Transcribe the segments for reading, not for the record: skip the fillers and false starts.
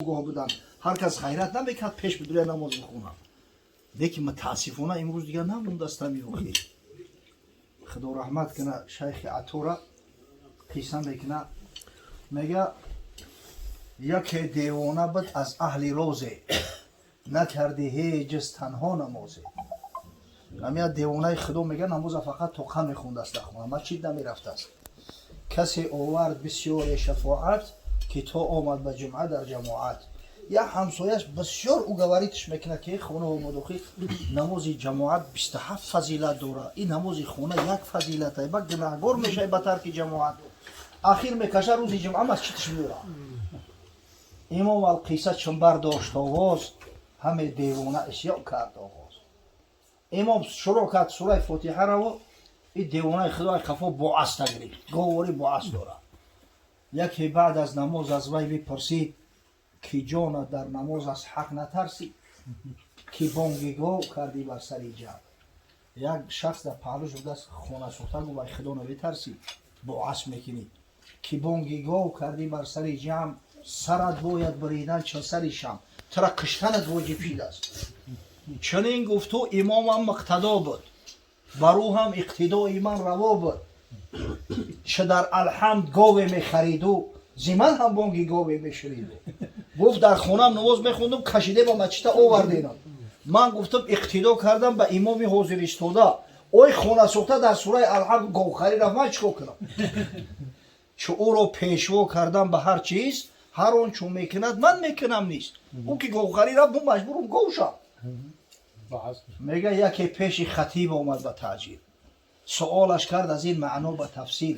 Огоҳ буданд, ҳар кас ғайрат намекард пеш бидуря намоз бихонад. Лекин мутаассифона, имрӯз дигар намондааст ҳами охир. Худо раҳмат кина шайхи Атора, қисса мекуна, мега: яке девона буд аз аҳли розе, накарди ҳеҷ танҳо намозе. Ҳамя девонаи Худо, мега, намоза фақат тоқа мехондааст, дар хона масҷид намерафтааст. Касе овард бисёре шафоат, ки то омад ба ҷумъа дар ҷамоат. Як ҳамсояш бисёр уговорить ш мекунад, ки хона омадохи, намози ҷамоат 27 фазилат дорад, ин намози хона як фазилат, ба гунаҳгор мешавӣ ба тарки ҷамоат. Ахир мекаша, рӯзи ҷумъа масҷидш меёрад. Имом алқисса чун бардошт овоз, ҳаме девона исён кард оғоз. Имом шурӯъ кард сураи Фотиҳараво, и девонаи Худои қафо бо аста гирифт, говори бо аст дорад. Яке баъд аз намоз аз вай бипурсид, ки ҷона, дар намоз аз ҳақ натарсӣ, ки бонги гов кардӣ бар сари ҷамъ? Як шахс дар паҳлӯш будааст, хонасӯхта, гуфт: вай, Худо наметарсӣ, бо асп мекунӣ, ки бонги гов кардӣ бар сари ҷамъ, сарат бояд биридан чун сари шам, тура киштанат воҷиб шидааст. Чунин гуфту имомам муқтадо буд, бар ӯ ҳам иқтидои ман раво буд, чӣ дар Алҳамд гове мехариду, зи ман ҳам бонги гове мешуниду. Гуфт: дар хонаам намоз мехондум, кашиде ба масҷида оварденам. Ман гуфтам, иқтидо кардам ба имоми ҳозир истода. Ой, хонасӯхта дар сураи Алҳамд говхарӣ рафт, ман чӣ кор кунам? Чу ӯро пешво кардам ба ҳар чиз, ҳар он чун мекунад, ман мекунам нист. Ӯ ки говхарӣ рафт, мо маҷбурум гов шам. Мега, яке пеши хатиб омад ба таъҷил, суолаш кард аз ин маъно ба тафсил.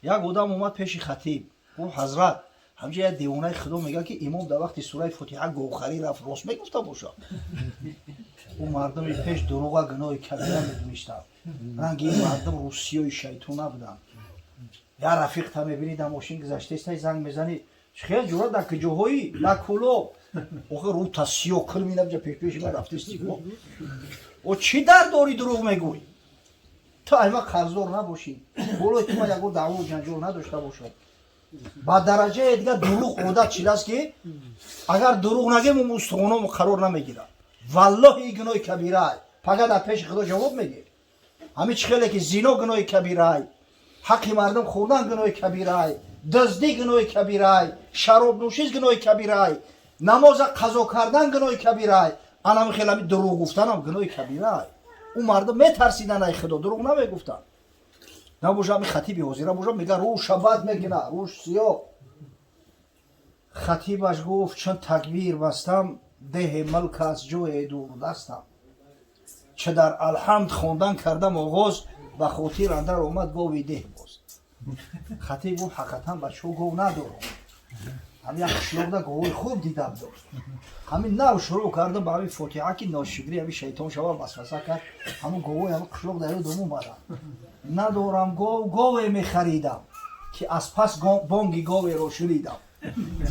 Як одам омад пеши хатиб, гуфт: ҳазрат, ҳамҷа як девонаи Худо мегӯяд, ки имом дар вақти сураи Фотиҳа говхарӣ рафт, рост мегуфта бошад? Ӯ мардуми пеш дурӯға гуноҳи кабира медонистанд. Ранги ин мардум русиёи шайтон набуданд. Я рафиқта мебинӣ, дар мошин гузаштаистай, занг мезанӣ: хел ҷура, дар куҷоҳои, дар Кӯлоб? Охи рӯта сиё кил минабҷа, пешпеши ман рафтисти. О, чӣ дар дорӣ, дурӯғ мегӯй? Ту айма қарздор набошӣ, болои ту ман ягон даъву ҷанҷол надошта бошам. Ба дараҷае дигар дурӯғ одат шидааст, ки агар дурӯғ нагем, устухономо қарор намегирад. Валлоҳи, ин гуноҳи кабирай, пага дар пеши Худо ҷавоб медиҳ. Ҳамин чӣ хеле ки зино гуноҳи кабирай, ҳаққи мардум хӯрдан гуноҳи кабирай, дуздӣ гуноҳи кабирай, шаробнӯшӣ гуноҳи кабирай, намоза қазо кардан гуноҳи кабирай, анами хел ҳами дурӯғ гуфтанам гуноҳи кабирай. Ӯ мардум метарсиданд ай Худо, дурӯғ намегуфтанд. Набоша, ҳами хатиби ҳозира боша, мега, рӯша бад мекуна, рӯш сиёҳ. Хатибаш гуфт: чун такбир бастам, деҳи мулк аст ҷое дурдастам, чӣ дар Алҳамд хондан кардам оғоз, ба хотир андар омад гови деҳ боз. Хатиб гуфт: ҳақиқатан, бачаҳо, гов надорам, ҳами як қишлоқда говои хуб дидам дошт. Ҳамин нав шурӯъ кардам ба ҳамин Фотиҳа, ки ношукрӣ ҳамин шайтон шава васваса кард, ҳамун говои ҳамин қишлоқ дар ёдам омадам. Надорам гов, гове мехаридам, ки аз пас бонги говеро шунидам.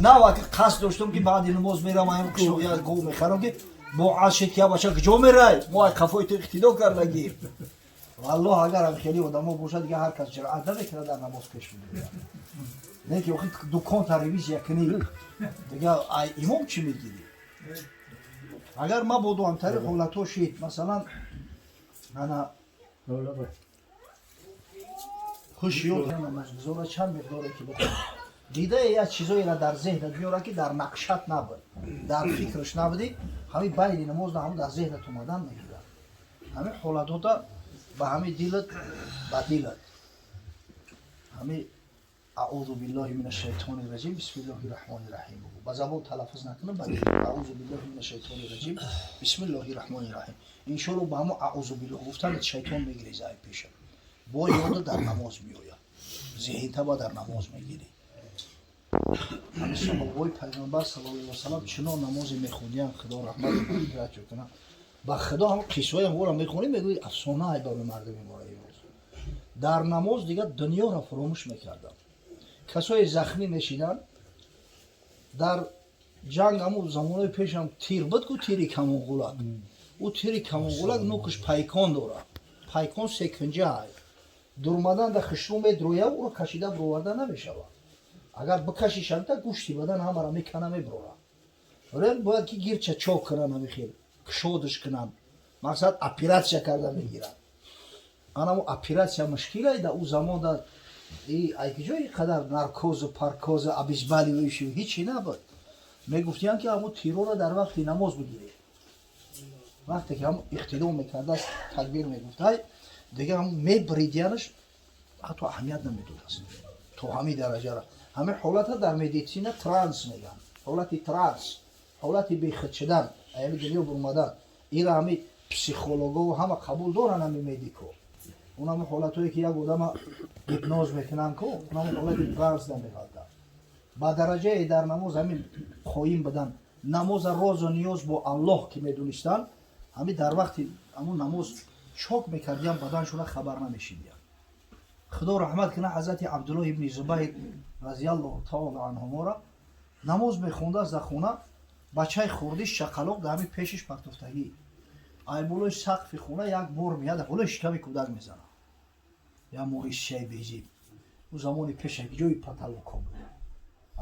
Нав аки қасд доштам, ки баъди намоз мерам, ҳамин қишлоқ як гов мехарам, ки бо аз шид, ки бача, куҷо мерай? Мо ай қафои ту иқтидо кардагим. Валлоҳ, агар ҳам хеле одамо бошад, дига ҳар кас ҷуръат намекунад дар намоз пеш бидурад. Не ки охи дуконта ревизия кунӣ, дига ай имом чӣ мегирӣ? Агар мабодо ҳамтари ҳолатҳо шид, масалан, ана ҳушёр намозгузора чанд миқдоре ки бихонад, дидае, як чизоеро дар зеҳнат биёрад, ки дар нақшат набуд, дар фикраш набудӣ, ҳамин байни намоз ҳам дар зеҳнат омадан мегирад. Ҳамин ҳолатҳота ба ҳамин дилат, ба дилат ҳамин аъузу биллоҳи мина шайтони раҷим, бисмиллоҳи раҳмони раҳим бугӯ. Ба забон талаффуз накунам, ба дил: аъузу биллоҳи мина шайтони раҷим, бисмиллоҳи раҳмони раҳим. Иншоалло, ба ҳамон аъузу биллоҳ гуфтанат шайтон мегиреза ай пеша, бо ёда дар намоз меояд, зеҳнтаба дар намоз мегирӣ. Ҳамин саҳобаҳои Пайғамбар саллаллоҳу алайҳи васаллам чунон намозе мехондиянд, Худо раҳмат мағфират кунад. Ба Худо, ҳамн қиссаҳоям ора мехонӣ, мегӯӣ, афсонаай барои мардуми мора имрӯз. Дар намоз дигар дунёро фуромӯш мекарданд. Касое захмӣ мешиданд дар ҷанг, ҳамун замонои пешам тир буд ку, тири камонғулак. Ӯ тири камонғулак нукш пайкон дорад, пайкон секунҷа. Дурмадан да хишру медроя, ӯро кашида бироварда намешавад. Агар бикашишанта, гӯшти бадан ҳамара мекана, меброра. Барои бояд ки гирча чок кунанд, ҳами хел кушодиш кунанд, мақсад оператсия карда мегиранд. Анамо оператсия мушкилай да ӯ замон да ай киҷо ин қадар наркозу паркозу обезболивающий ҳичи набуд. Мегуфтиянд, ки ҳамо тирора дар вақти намоз бигиред. Вақте ки ҳамо иқтидо мекардааст, такбир мегуфтай, дигар ҳамо мебридиянаш, ҳатто аҳамият намедодааст то ҳамин дараҷара. Ҳамин ҳолата дар медицина транс мегӯянд, ҳолати транс, ҳолати бехуд шудан, аями дунё бурмадан. Ира ҳами психологову ҳама қабул доранд, ҳами медико. Унам ҳолатҳое, ки як одама гипноз мекунанд ку, унам ҳолати транс намеғалта. Ба дараҷае дар намоз ҳамин қоим будан, намоза розу ниёз бо Аллоҳ ки медонистанд, ҳамин дар вақти ҳамун намоз чок мекардиям, баданшона хабар намешидиянд. Худо раҳмат кунад ҳазрати Абдуллоҳ ибни Зубайр разиаллоҳу таола анҳумора. Намоз мехондааст дар хона, бачаи хурдиш шақалоқ дар ҳамин пешиш партофтагӣ. Ай болои сақфи хона як мор меяд, болои шиками кӯдак мезанад, як мори шишаи безиб. Ӯ замони пеша ҷои потолокҳо буд.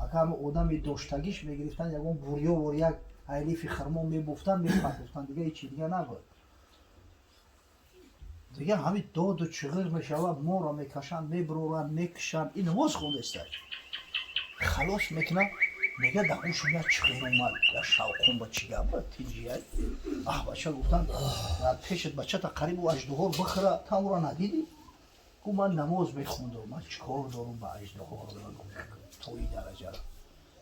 Ака ҳами одами доштагиш мегирифтанд, ягон бурёвор, як айлифи хирмон мебуфтанд, мепартофтанд, дига ҳечи дига набуд. Дига ҳамин доду чиғир мешавад, морро мекашанд, мебуроранд, мекушанд. Ин намоз хондаистад, халос мекунад, мега дар гӯшам як чиғир омад, як шавқум. Ба чӣ гап ба тинҷияй? Аҳ, бача, гуфтанд, дар пешат бачата қарибу аждуҳор бихӯра, тамро надидӣ? Гу ман намоз мехондам, ман чӣ кор дорум ба аждуҳор? То ин дараҷара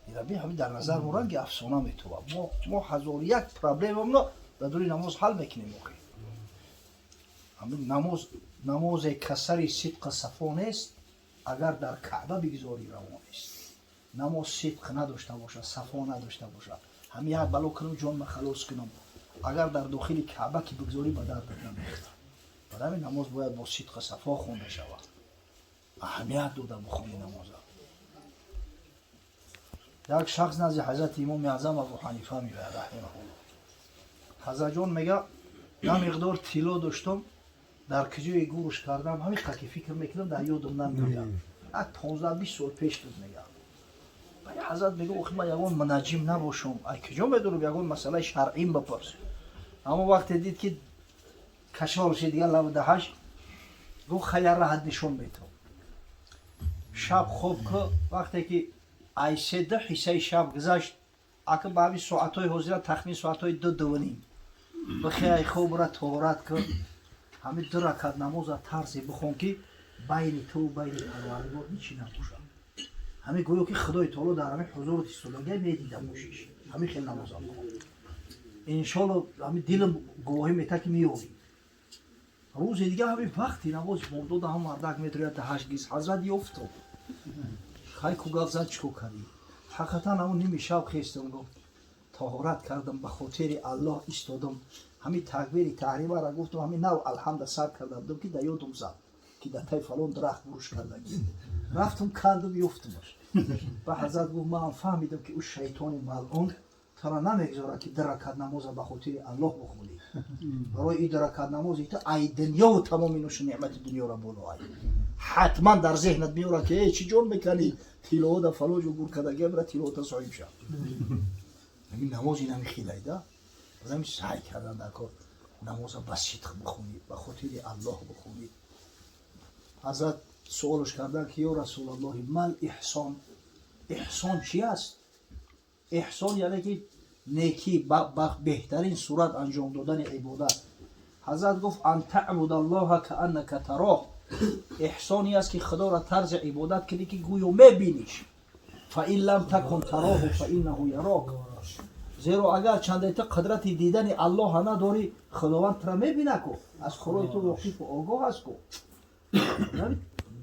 ираби ҳамин дар назар мо ранги афсона метобад. Мо ҳазору як проблемамно дар дури намоз ҳал мекунем. Охи ҳамин намоз, намозе касари сидқа сафо нест, агар дар Каъба бигзорӣ, раво нест. Намоз сидқ надошта бошад, сафо надошта бошад, ҳамин як бало кунам, ҷонма халос кунам, агар дар дохили Каъба ки бигзорӣ, ба дардат намехӯрад. Барои ҳамин намоз бояд бо сидқа сафо хонда шавад, аҳамият дода бухони намоза. Як шахс назди ҳазрати имоми аъзам Абу Ҳанифа меояд раҳимаҳулло. Ҳазратҷон, мега, я миқдор тилло доштам, дар куҷое гурш кардам, ҳамин ки фикр мекунам, дар ёдам намеояд. Як 15-20 сол пеш буд, мега. Ҳазрат мега, охи ман ягон мунаҷҷим набошам, ай куҷо медонам, ягон масъалаи шаръим бипурс. Аммо вақте дид, ки кашол шид, дигар лабу даҳаш, гуфт, хаяр раҳат нишон метавон. Шаб хоб ку, вақте ки ай се ду ҳиссаи шаб гузашт, ака ба ҳамин соатҳои ҳозира тахмин соатҳои 2, 2:30, бихе ай хобра, тоҳорат ку, ҳамин ду ракат намоза тарзе бихон, ки байни ту байни Парвардигор ҳичи набошад. Ҳамин гӯё ки Худои таоло дар ҳамин ҳузурат истодагия, медида бошиш. Ҳамин хел намоза бихон, иншолло ҳамин дилам гувоҳӣ метаҳад, ки меёбӣ. Рӯзи дига ҳамин вақти намози бомдода ҳам мардак медрояд, даҳаш гиз. Ҳазрат ёфто, хай ку гап зад, чико кардӣ? Ҳақиқатан ҳамун ними шаб хестам, гуфт, тоҳорат кардам, ба хотири Аллоҳ истодам, ҳамин такбири таҳримаро гуфтам, ҳамин нав алҳамда сар карда будам, ки да ёдум зад, ки дар таи фалон дарахт гӯш кардагӣ. Рафтам, кандам, ёфтамаш. Ба ҳазрат гуфт, ман фаҳмидам, ки ӯ шайтони малъун тура намегузорад, ки ду ракат намоза ба хотири Аллоҳ бихонӣ. Барои ин ду ракат намози ту ай дунёву тамоми нӯшу неъмати дунёро боло ай. Ҳатман дар зеҳнат меорад, ки э, чӣ ҷон меканӣ, тиллоҳо дар фалон ҷо гур кардагия, бира тиллоҳота соҳиб шав. Ҳамин намоз ин ҳами хелайда. Барои саъй кардан дар кор, намоза ба сидқ бихонӣ, ба хотири Аллоҳ бихонӣ. Ҳазрат суолш кардан, ки ё Расулаллоҳи, мал иҳсон? Эҳсон чи аст? Эҳсон яъне ки некӣ ба беҳтарин сурат анҷом додани ибодат. Ҳазрат гуфт: ан таъбудаллоҳа кааннака тароҳ. Эҳсоне аст, ки Худоро тарзи ибодат кунӣ, ки гӯё мебиниш. Фа ин лам такун тароҳу фа иннаҳу ярок. Зеро агар чанде ту қудрати дидани Аллоҳа надорӣ, Худованд тура мебина ку, аз хӯрои ту воқифу огоҳ аст ку.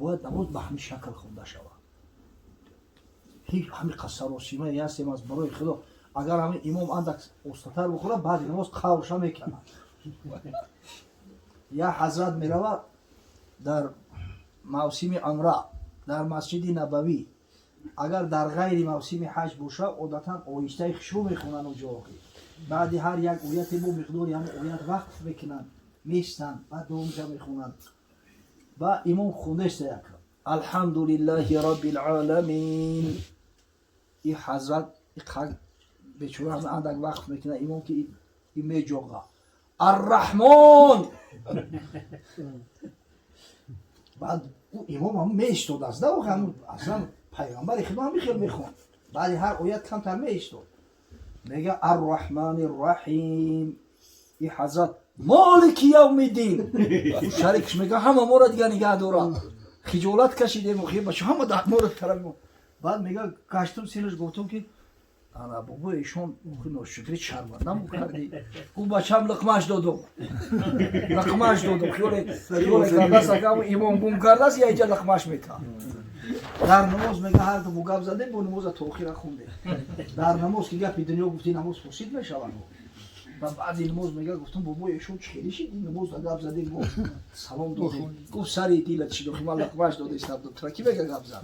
Бояд намоз ба ҳамин шакл хонда шавад. Ҳеҷ ҳамин қасаросимае ҳастем аз барои Худо. Агар ҳамин имом андак остатар бихӯрад, баъди намоз қавша мекунад. Як ҳазрат меравад дар мавсими умра дар Масҷиди Набавӣ. Агар дар ғайри мавсими ҳаҷ боша, одатан оҳистаи хушрӯ мехонанд уҷоҳи. Баъди ҳар як ояте бо миқдори ҳамин оят вақф мекунанд, меистанд, баъд дуввумша мехонанд. Ба имом хондаиста як Алҳамдулиллаҳи роббил оламин. И ҳазрат бечора андак вақт мекунад, имом ки и меҷоға Арраҳмон. Баъд ӯ имом ҳам меистодааст, да, аслан пайғамбари худо ҳами хел мехонд, баъди ҳар оят камтар меистод, мега Арраҳмани Рраҳим. И ҳазрат Молики явмиддин. Шарикш мега ҳама моро дига нигаҳ дора, хиҷолат кашидем, бача ҳама моро тарафи. Баъд мега гаштум синаш, гуфтум ки ана бобо, ишон ношукри шармандам кардӣ. Гуфт бачам, лиқмаш додум, лиқмаш додум. Хиёле кардааст, акам имом гум кардааст, я иҷа лиқмаш мета. Дар намоз мега ҳар ду гап задем, бо намоза то охира хондем. Дар намоз ки гапи дунё гуфти, намоз фосид мешавад. Ва баъди намоз мега гуфтум бобо, ишон чӣ хеле шид, намоз гап задем, бо салом додем. Гуфт сари дилат шид, охи ман лиқмаш додистам, тра ки мега гап зад.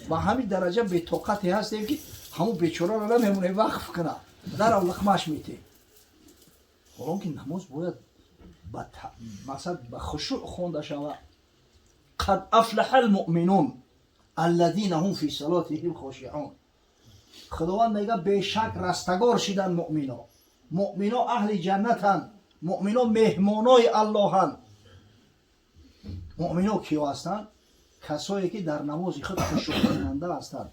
Ба ҳамин дараҷа бетоқате ҳастем, ки ҳамун бечораро намемонем вақф кунад, дарав лиқмаш метем. Ҳолон ки намоз бояд ба мақсад ба хушӯъ хонда шавад. Қад афлаҳа алмуъминун аллазина ҳум фи салотиҳим хошиъун. Худованд мега бешак растагор шидан муъмино. Муъмино аҳли ҷаннатанд, муъмино меҳмонои Аллоҳанд. Муъмино киё ҳастанд? Касое ки дар намози худ хушӯъкунанда ҳастанд,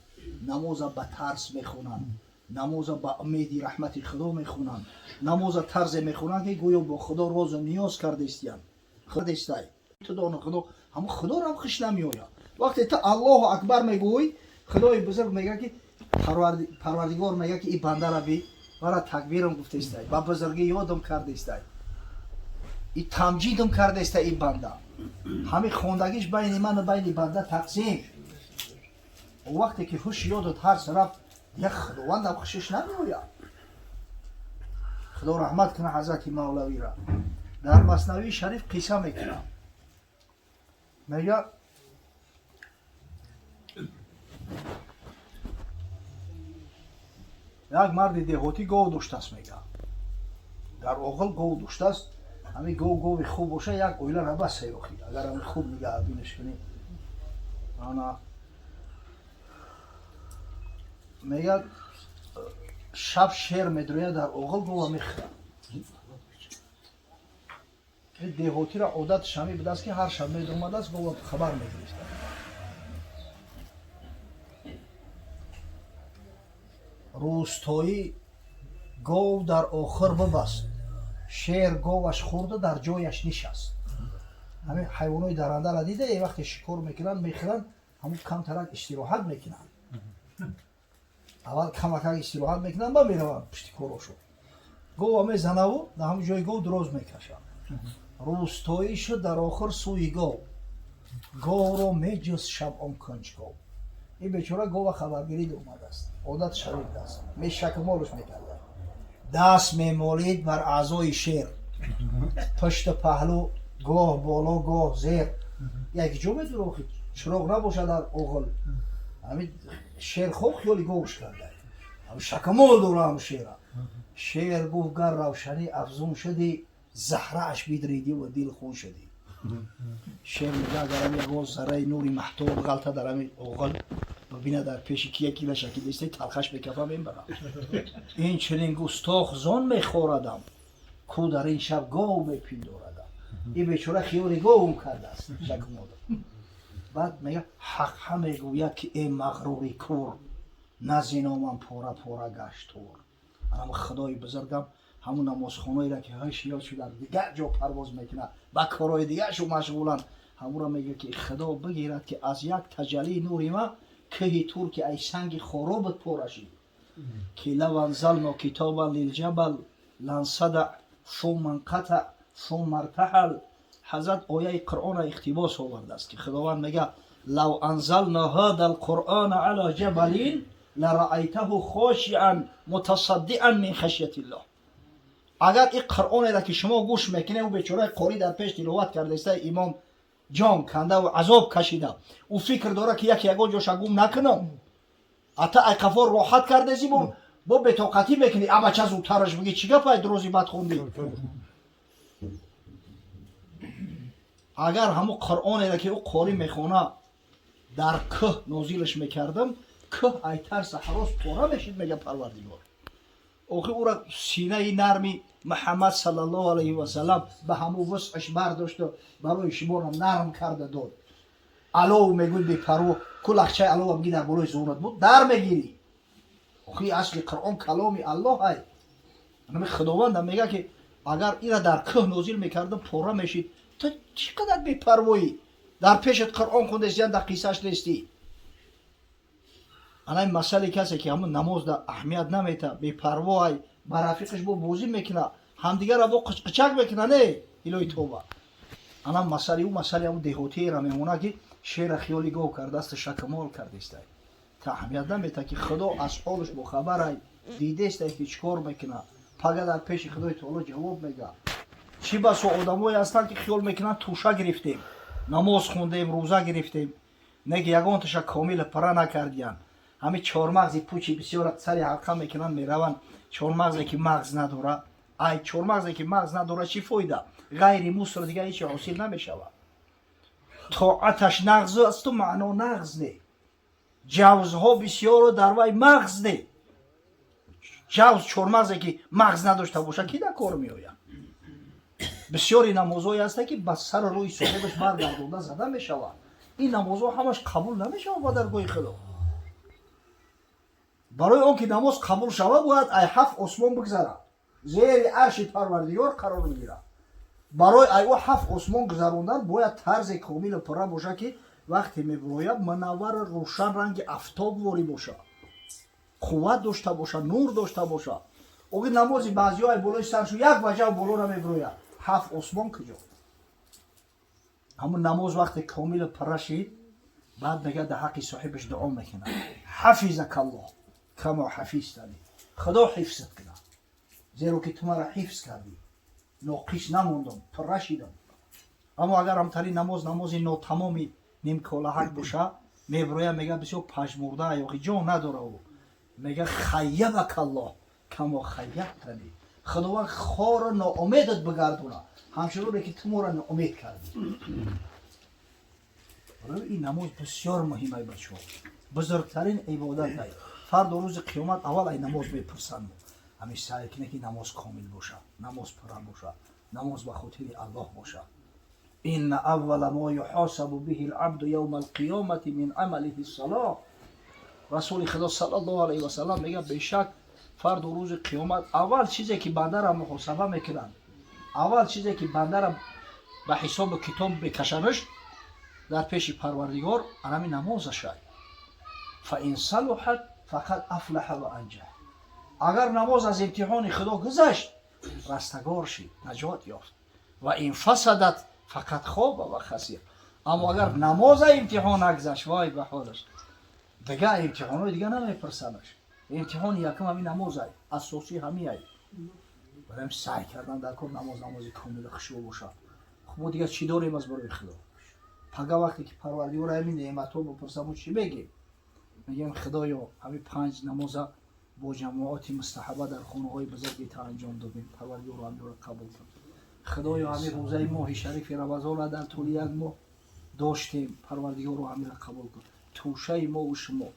намоза ба тарс мехонанд, намоза ба умеди раҳмати Худо мехонанд, намоза тарзе мехонанд, ки гӯё бо Худо розу ниёз кардистиянд. Худистай ту доно Худо, ҳамон Худоро хуш намеояд. Вақте ту Аллоҳу акбар мегӯӣ, Худои бузург мега ки Парвардигор мега ки и бандара би мара такбирам гуфтаистай, ба бузургӣ ёдам кардистай, и тамҷидам кардистай. И банда ҳамин хондагиш байни ману байни банда тақсим. Вақте ки ҳуш ёдат ҳар тараф, як Худовандам хушиш намеояд. Худо раҳмат кунад ҳазрати Мавлавира, дар Маснавии Шариф қисса мекунад, мега як марди деҳотӣ гов доштааст, мега дар оғил гов доштааст. Ҳамин гов гови хуб боша, як оила рабаса охи, агар ҳамин хуб нигаҳбинаш кунӣ. Ана мега шаб шер медрояд, дар оғил гова мехӯрад. Деҳотиро одаташ ҳамин будааст, ки ҳар шаб медомадааст, гова хабар мегирифта. Рӯстоӣ гов дар охир бибаст, шер говаш хӯрда, дар ҷояш нишаст. Ҳамин ҳайвонои дарандара дида, вақте шикор мекунанд, мехӯранд, ҳамун камтарак истироҳат мекунанд. Аввал камакак истироҳат мекунанд, ба мераванд пушти корошо. Гова мезанаву дар ҳамун ҷои гов дроз мекашад. Рӯстоӣ шуд дар охир сӯи гов, говро меҷуст шаб он кунҷгов. Ин бечора гова хабаргирид омадааст, одат шавидааст, мешакмолш мекарда, даст мемолид бар аъзои шер, пушту паҳлӯ, гоҳ боло, гоҳ зер. Як ҷо медурохи, чироғ набошад дар оғил. Ҳамин шер хоб хиёли говш карда, шакмол дора ҳам шера. Шер гуфт гар равшанӣ афзун шуди, заҳрааш бидридӣ ва дил хун шудӣ. Шер мега агар ҳами ягон зарраи нури маҳтоб ғалта дар ҳами оғил, бибина дар пеши ки яки лашаки десте, талхаш мекафа, мебарам. Ин чунин густох зон мехорадам, ку дар ин шаб гов мепиндорадам. Ин бечора хиёли говм кардааст, шакмода. Баъд мега ҳаққа мегӯяд ки э мағрури кур, назиномам пора пора гашт тур. Анам Худои бузургам ҳамун намозхонаеро ки ҳаш ёд шуда, дигар ҷо парвоз мекунад, ба корҳои дигаршу машғуланд, ҳамуро мега ки Худо бигирад, ки аз як таҷаллии нури ма кӯҳи Тур, ки ай санги хоробат пора шид, ки лав анзално китобан лилҷабал лансада сумма нқата сумма ртаҳал. Ҳазрат ояи Қуръонро иқтибос овардааст, ки Худованд мега лав анзална ҳада алқуръона ала ҷабалин лараайтаҳу хошиан мутасаддиан мин хашятиллоҳ. Агар ин Қуръонеро ки шумо гӯш мекунед, ӯ бечораи қорӣ дар пеш тиловат кардаиста, имом ҷон кандаву азоб кашида, ӯ фикр дорад, ки як ягон ҷоша гум накунам. Ата ай қафор роҳат кардези, бо бетоқатӣ мекунӣ, абача зудтараш бигӣ, чӣ гапай, дрози бад хондӣ. Агар ҳамун Қуръонеро, ки ӯ қорӣ мехона, дар кӯҳ нозилаш мекардам, кӯҳ ай тарса ҳарос пора мешид, мега Парвардигор. Охи ӯра синаи нарми Муҳаммад саллаллоҳу алайҳи васалам ба ҳамун вусъаш бардошту барои шуморо нарм карда дод. Алов мегӯй, бепарво ку лахчаи алова бигӣ, дар болои зонат буд, дар мегирӣ. Охи асли Қуръон каломи Аллоҳ ай. Ами Худовандам мега, ки агар ира дар кӯҳ нозил мекардам, пора мешид. Ту чӣ қадар бепарвоӣ, дар пешат Қуръон хондестиян, дар қиссаш нестӣ. Ана ин масъалаи касе, ки ҳамун намозда аҳамият намета, бепарвоай, ба рафиқаш бо бозӣ мекуна, ҳамдигарро бо қичқичак мекуна, не илоҳи тоба. Ана масъалаи ӯ масъалаи ҳамун деҳотиеро мемонад, ки шера хиёли гов кардааст, шакмол кардестай, та аҳамият намета, ки Худо аз ҳолаш бохабарай, дидестай, ки чӣ кор мекуна. Пага дар пеши Худои таоло ҷавоб мега. Чӣ басо одамое ҳастанд, ки хиёл мекунанд, туша гирифтем, намоз хондем, рӯза гирифтем, не ки ягонташа комила пара накардиян. Ҳамин чормағзи пучи бисёр сари ҳалқа мекунанд, мераванд. Чормағзе, ки мағз надора, ай чормағзе, ки мағз надора, чӣ фоида? Ғайри мусор дигар ҳечи ҳосил намешавад. Тоаташ нағз асту маъно нағз не, ҷавзҳо бисёру дар вай мағз не. Ҷавз, чормағзе, ки мағз надошта боша, ки дар кор меояд? Бисёри намозҳое ҳаста, ки ба сару рӯи соҳибаш баргардонда зада мешавад. Ин намозҳо ҳамаш қабул намешавад ба даргоҳи Худо. Барои он ки намоз қабул шавад, бояд ай ҳафт осмон бигзарад, зери арши Парвардигор қарор бигирад. Барои ай ӯ ҳафт осмон гузарондан бояд тарзе комилу пурра бошад, ки вақте мебирояд, мунаввару рӯшан, ранги афтоб ворӣ бошад, қувват дошта бошад, нур дошта бошад. Оги намози баъзиҳо ай болои саршу як ваҷав боло намебирояд, ҳафт осмон куҷо? Ҳамун намоз вақте комилу пурра шид, баъд мега, дар ҳаққи соҳибаш дуо мекунад: ҳафизакаллоҳ камо ҳафизтани, Худо ҳифзат кунад, зеро ки ту мара ҳифз кардӣ, ноқис намондам, пурра шидам. Аммо агар ҳамтари намоз намози нотамоми нимколаҳак боша, мебироя, мега, бисёр пажмурда, ёхи ҷон надора. Ӯ мега: хайябакаллоҳ камо хайябтани, Худованд хору ноумедат бигардона, ҳамчуноне ки ту моро ноумед кардӣ. Барои ин намоз бисёр муҳим ай, бачаҳо, бузургтарин ибодат ай. Фардо рӯзи қиёмат аввал ай намоз мепурсанд. Ҳамин саъй кунед, ки намоз комил бошад, намоз пурра бошад, намоз ба хотири Аллоҳ бошад. Инна аввала мо юҳосабу биҳи лабду явма алқиёмати мин амалиҳи ссалоҳ. Расули Худо саллаллоҳу алайҳи васалам мегӯяд: бешак, фардо рӯзи қиёмат аввал чизе, ки бандара муҳосаба мекунанд, аввал чизе, ки бандара ба ҳисобу китоб мекашанаш дар пеши Парвардигор, анами намозашай. Фа ин салуҳат фақад афлаҳа ва анҷаҳ. Агар намоз аз имтиҳони Худо гузашт, растагор шид, наҷот ёфт. Ва ин фасадат фақад хоба ва хасир. Аммо агар намоза имтиҳон нагузашт, вой ба ҳолаш, дига имтиҳонҳои дига намепурсанаш. Имтиҳони якум ҳамин намозай, асосӣ ҳамиай. Барои саъй кардан дар кор, намоз намози комилу хушрӯ бошад. Хуб, мо дигар чӣ дорем аз барои Худо? Пага вақте ки Парвардигор ҳамин неъматҳо бипурса, мо чӣ мегем? Мегем: Худоё, ҳамин панҷ намоза бо ҷамоати мустаҳаба дар хонаҳои бузурги та анҷом додем, Парвардигоро, ҳаминро қабул кун. Худоё, ҳамин рӯзаи моҳи шарифи Рамазонро дар тӯли як моҳ доштем, Парвардигоро, ҳаминро қабул кун. Тӯшаи мову шумо,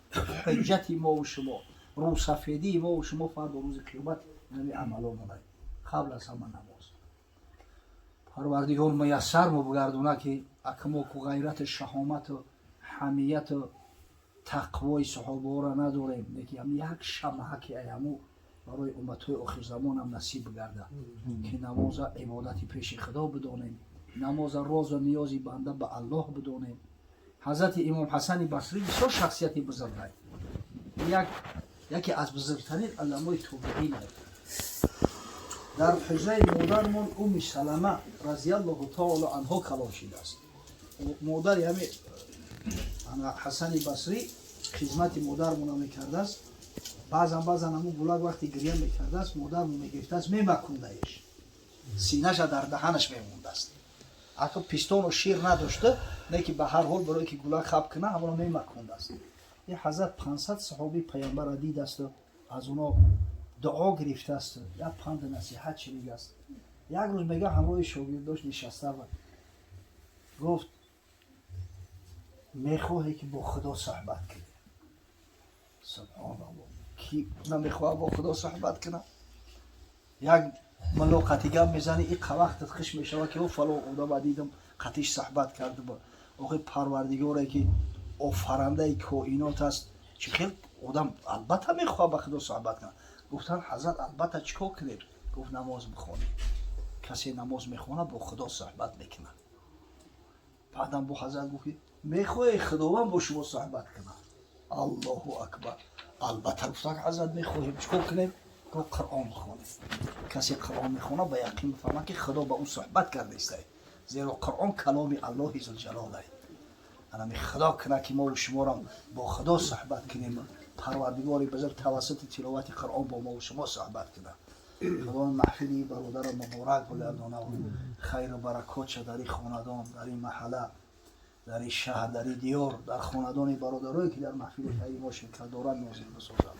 ҳуҷҷати мову шумо, рӯсафедии мову шумо фардо рӯзи қиёмат ҳамин амаломонай, қабл аз ҳама намоз. Парвардигор муяссар мо бигардона, ки акмо ку ғайрату шаҳомату ҳамияту тақвои саҳобаҳоро надорем, лекин ҳам як шамъаки аяму барои умматҳои охирзамонам насиб бигарда, ки намоза ибодати пеши Худо бидонем, намоза розу ниёзи банда ба Аллоҳ бидонем. Ҳазрати Имом Ҳасани Басрӣ бисёр шахсияти бузургай, яке аз бузургтарин уламои тобиин. Дар ҳуҷраи модармон Уми Салама разиаллоҳу таоло анҳо калон шидааст. Модари ҳами Ҳасани Басрӣ хизмати модармона мекардааст. Баъзан баъзан ҳамун гулак вақте гиря мекардааст, модармо мегирифтааст, мемакундаеш, синаша дар даҳанаш мемондааст. Ако пистону шир надошта, не ки ба ҳар ҳол барое ки гулак хаб куна, ҳамоно мемакундааст. Ин ҳазрат 500 саҳобии паямбарра дидасту аз оно дуо гирифтааст, як панду насиҳат шунидааст. Як рӯз мега, ҳамроҳи шогирдош нишаста буд. Гуфт: мехоҳе ки бо Худо суҳбат кунӣ? Субҳоналлоҳ, ки намехоҳад бо Худо суҳбат кунад? Як мулло қати гап мезанӣ, иқа вақтат хиш мешавад, ки о, фалон одама дидам, қатиш суҳбат карда. Охи, Парвардигоре ки офарандаи коинот аст, чӣ хел одам албатта мехоҳад ба Худо суҳбат кунад. Гуфтанд: ҳазрат, албатта, чӣ кор кунем? Гуфт: намоз бихонед. Касе намоз мехонад, бо Худо суҳбат мекунад. Баъдам бо ҳазрат гуфт, ки мехоҳе Худованд бо шумо суҳбат кунад? Аллоҳу акбар, албатта, гуфтанд, ҳазрат, мехоҳем, чӣ кор кунем? Гуфт: Қуръон бихонед. Касе Қуръон мехонад, ба яқин бифаҳмад, ки Худо ба ӯ суҳбат карда истае, зеро Қуръон каломи Аллоҳи зулҷалолае. Анами Худо кунад, ки мову шуморам бо Худо суҳбат кунем. Парвардигори бузург тавассути тиловати Қуръон бо мову шумо суҳбат кунад. Худованд маҳфили бародарро муборак бигардонад, хайру баракотша дар ин хонадон, дар ин маҳалла, дар ин шаҳр, дар ин диёр, дар хонадони бародарое, ки дар маҳфили хайри мо ширкат доранд, нозил бисозад.